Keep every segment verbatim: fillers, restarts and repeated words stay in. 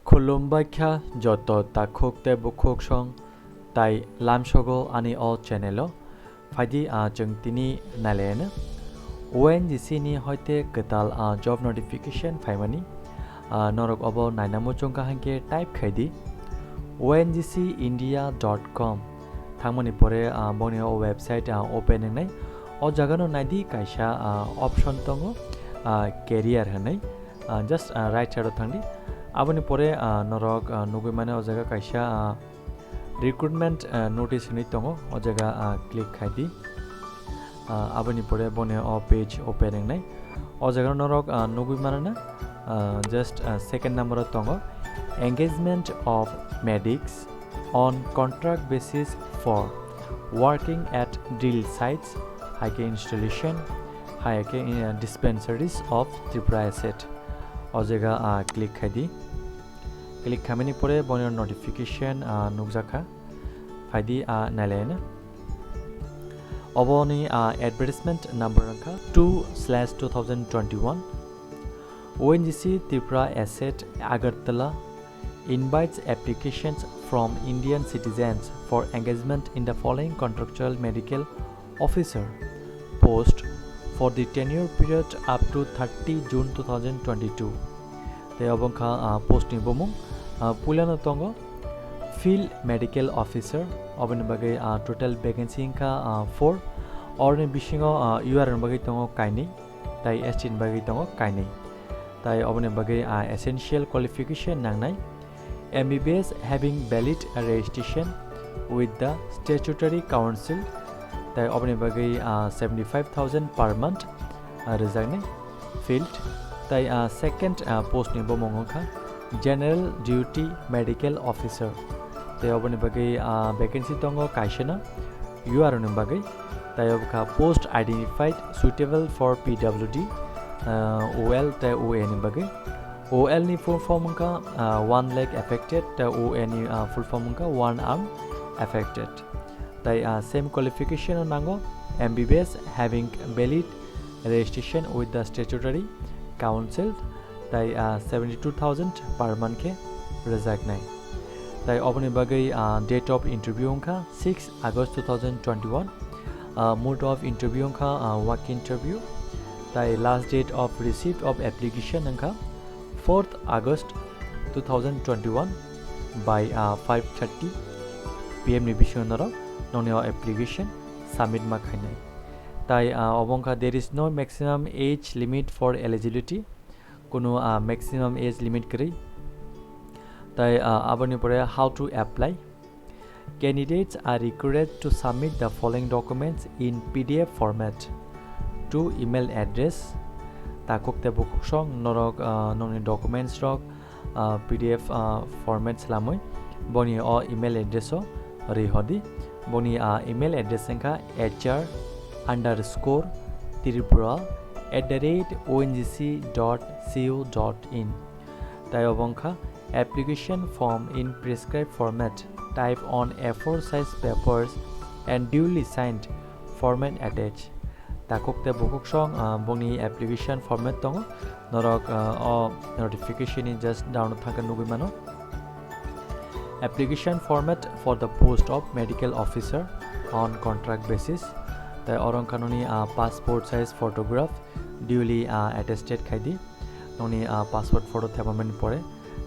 Khulumbai kha joto takhuk tei bukhuk song tai lamsogo ani o channel o. Phaidi, ah, chwng tini nailaino. O N G C ni hoite kwtal, ah, job notification phaimani. Ah, norok obo naina muchung kha hwnkhe type khai di O N G C india dot com. Thangmani pore, ah, boni o website, ah, open wngnai. O jagano naidi kaisa, ah, option tongo, ah, career hwnwi. Ah, just, ah, right side o thangdi. Aboni pore, ah, norok, ah, nugwi mano o jaga kaisa, ah, recruitment, ah, notice hinwi tongo, o jaga, ah, click khai di. Ah, aboni pore boni o page open wngnai. O jaga norok, ah, nugwi mano na, ah, just, ah, second number o tongo, engagement of medics on contract basis for working at drill sites, hai khe installation, hai khe, ah, dispensaries of Tripura asset. O jaga, ah, click khai di. Click khamani pore boni notification, ah, nukjakha. Phaidi, ah, nailaina. Oboni, ah, advertisement number wngkha two slash two thousand twenty-one. O N G C Tripura Asset Agartala invites applications from Indian citizens for engagement in the following contractual medical officer post for the tenure period up to thirty June two thousand twenty-two. Tei obo wngkha, ah, post ni bumung, ah, puilano tongo field medical officer, oboni bagwi, ah, total vacancy wngkha, ah, four. Oroni bisingo, ah, U R ni bagwi tongo kainwi, tei S T ni bagwi tongo kainwi. Tai oboni bagwi, ah, essential qualification nangnai, M B B S having valid registration with the statutory council, tai oboni bagwi, ah, seventy five thousand per month, ah, rwjaknai field. Tai, ah, second, ah, post ni bumung wngkha general duty medical officer, tai oboni bagwi, ah, vacancy tongo kaisano, U R ni bagwi. Tai obo kha post identified suitable for P W D, ah, O L tai O A ni bagwi. O L ni full form wngkha, ah, one leg affected, tai O A ni, ah, full form wngkha one arm affected. Tai, ah, same qualification o nango, M B B S having valid registration with the statutory council, tai, ah, seventy two thousand per month khe rwjaknai. Tai oboni bagwi, ah, date of interview wngkha six August two thousand twenty-one. Ah, mode of interview wngkha, ah, walk interview. Tai last date of receipt of application wngkha fourth August two thousand twenty-one by, ah, five thirty P M ni bisingo norok nongni o application submit ma khainai. Tai, ah, obo wngkha there is no maximum age limit for eligibility. Kunu, ah, maximum age limit kwrwi. Tai, ah, aboni pore how to apply. Candidates are required to submit the following documents in P D F format to email address. Takhuk tei bukhuk song norok, ah, nongni documents rok, ah, P D F, ah, format swlamwi boni o email address o rwi hodi. Boni, ah, email address wngkha H R underscore Tripura at the rate O N G C dot C O dot in. Tai obo wngkha application form in prescribed format, type on A four size papers and duly signed, format attached. Takhuk tei bukhuk song, ah, bongni application format tongo. Norok, ah, o notification ni just download thangkhe nugwi mano. Application format for the post of medical officer on contract basis. Tai oro wngkha nini, ah, passport size photograph duly, ah, attested khai di. Nini, ah, passport photo thepamani pore.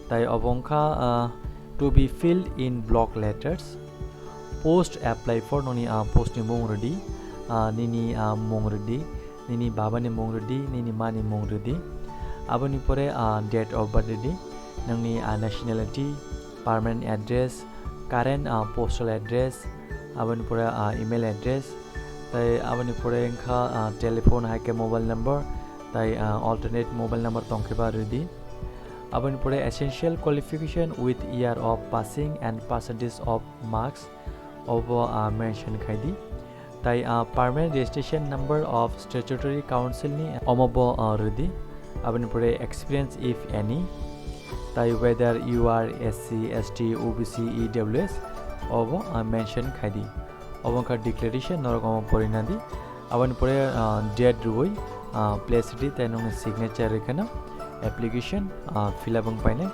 Tai obo wngkha, ah, to be filled in block letters. Post apply for nini, ah, post ni mung rwdi, ah, nini, ah, mung rwdi, nini baba ni mung rwdi, nini ma ni mung rwdi. Aboni pore, ah, date of birth rwdi, nini, ah, nationality, permanent address, current, ah, postal address, aboni pore, ah, email address, tai aboni pore wngkha, ah, telephone hai khe mobile number, tai, ah, alternate mobile number tongkhe ba rwdi. Aboni pore essential qualification with year of passing and percentage of marks obo, ah, mention khai di. Tai, ah, permanent registration number of statutory council ni omo bo, ah, rwdi. Aboni pore experience if any. Tai whether you are S C, S T, O B C, E W S obo, ah, mention khai di. Obo wngkha declaration, norok omo porina di. Aboni pore, ah, date rwui, ah, place rwdi, tai nokni signature rwkheno application, ah, fill up wng painai.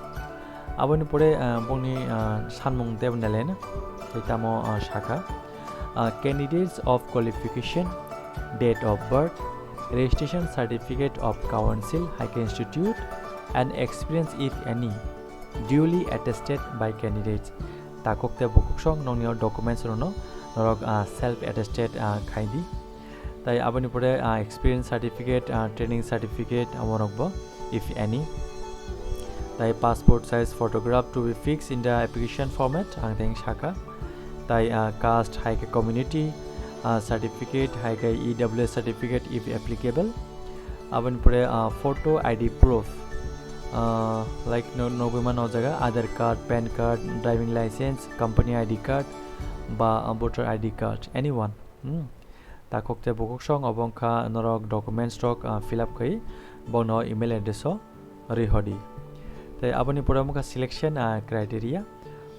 Aboni pore, ah, bongni, ah, sanmung tebo nalena, tei tamo, ah, sakha, ah, candidates of qualification, date of birth, registration certificate of council, Higher Institute, and experience, if any, duly attested by candidates. Takhuk tei bukhuksong nokni o documents rokno norok, ah, self attested, ah, khai di. Tai aboni pore, ah, experience certificate, ah, training certificate, amo rok bo, if any. Tai passport size photograph to be fixed in the application format, ang teng sakha. Tai, ah, caste, hai khe community, ah, certificate, hai khe E W S certificate, if applicable. Aboni pore, ah, photo I D proof, ah, like no, nugui mano o jaga, Aadhaar card, PAN card, driving license, company I D card, ba, ah, voter I D card, anyone. Hmm. Takhuk tei bukhuksong obo wngkha norok documents rok, ah, fill up khai bono email address o rihodi. Tei aboni pore wngkha selection, ah, criteria.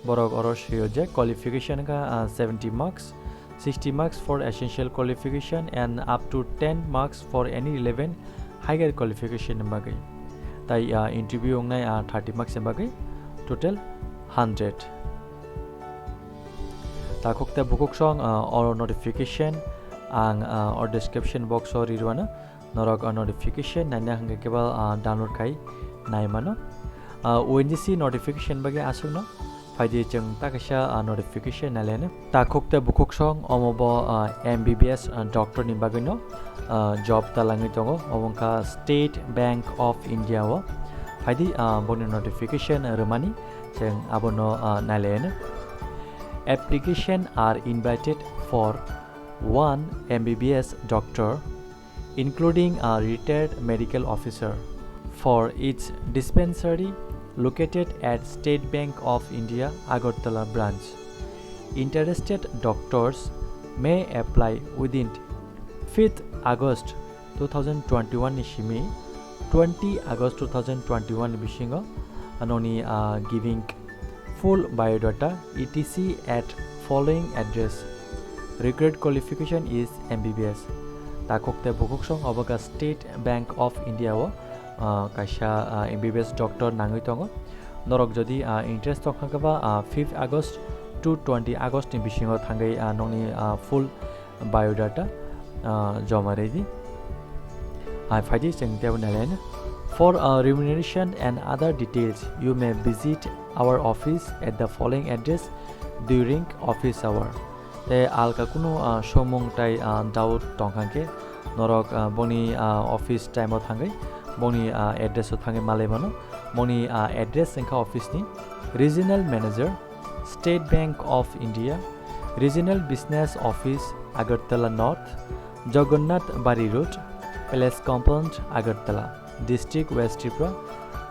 Borok oro sio je qualification wngkha, ah, seventy marks, sixty marks for essential qualification and up to ten marks for any relevant higher qualification ni bagwi. Tai, ah, interview wngnai, ah, thirty marks ni bagwi, total hundred. Takhuk tei bukhuksong, ah, oro notification ang, ah, o description box o ri rwano. Norok, ah, notification naina hwnkhe kebal, ah, download khai nai mano. Ah, O N G C notification bagwi aswkno phaidi chwng ta kaisa, ah, notification naileno. Takhuk tei bukhuksong omo bo, ah, M B B S, ah, doctor ni bagwino, ah, job talangwi tongo. Obo wngkha State Bank of India o. Phaidi, ah, boni notification rwmani chwng abono, ah, naileno. Application are invited for one M B B S doctor, including a retired medical officer, for each dispensary located at State Bank of India, Agartala branch. Interested doctors may apply within fifth August two thousand twenty-one ni simi twenty August two thousand twenty-one ni bisingo noni, ah, giving full biodata, et cetera at following address. Required qualification is M B B S. Takhuk tei bukhuksong obo wngkha State Bank of India o, ah, kaisa, ah, M B B S doctor nangwi tongo. Norok jodi, ah, interest tongkha khe ba, ah, fifth August to twenty August ni bisingo thangwi, ah, nokni, ah, full biodata, ah, joma ridi. Hai phaidi chwng tebo nailaina. For, ah, remuneration and other details, you may visit our office at the following address during office hour. Tei alka kunu, ah, somung tai, ah, doubt tongkha khe norok, ah, boni, ah, office time o thangwi boni, ah, address o thangwi malai mano. Boni, ah, address wngkha office ni regional manager, State Bank of India, Regional Business Office, Agartala North, Jagannath Bari Road, Palace Compound, Agartala, District West Tripura,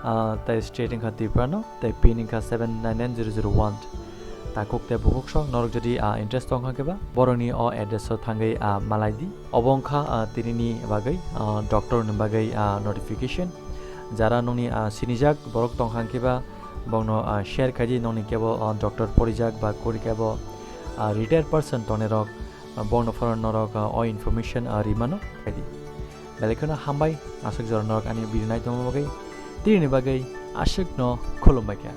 ah, tei state wngkha Tripura no, tei pin wngkha seven nine nine zero zero one. Takhuk tei bukhuksong norok jodi, ah, interest tongkha khe ba, borokni o address o thangwi, ah, malai di. Obo wngkha, ah, tinini bagwi, ah, doctor ni bagwi, ah, notification. Jara nokni, ah, sinijak borok tongkha khe ba, bongno, ah, share khai di, nokni kebo, ah, doctor porijak ba kuri kebo, ah, retired person tongnai rok, ah, bongno phano norok, ah, o information, ah, ri mano khai di. Belai kheno hambai, aswk jora norok ani video nai tongma bagwi, tini bagwi aswkno khulumbai kha.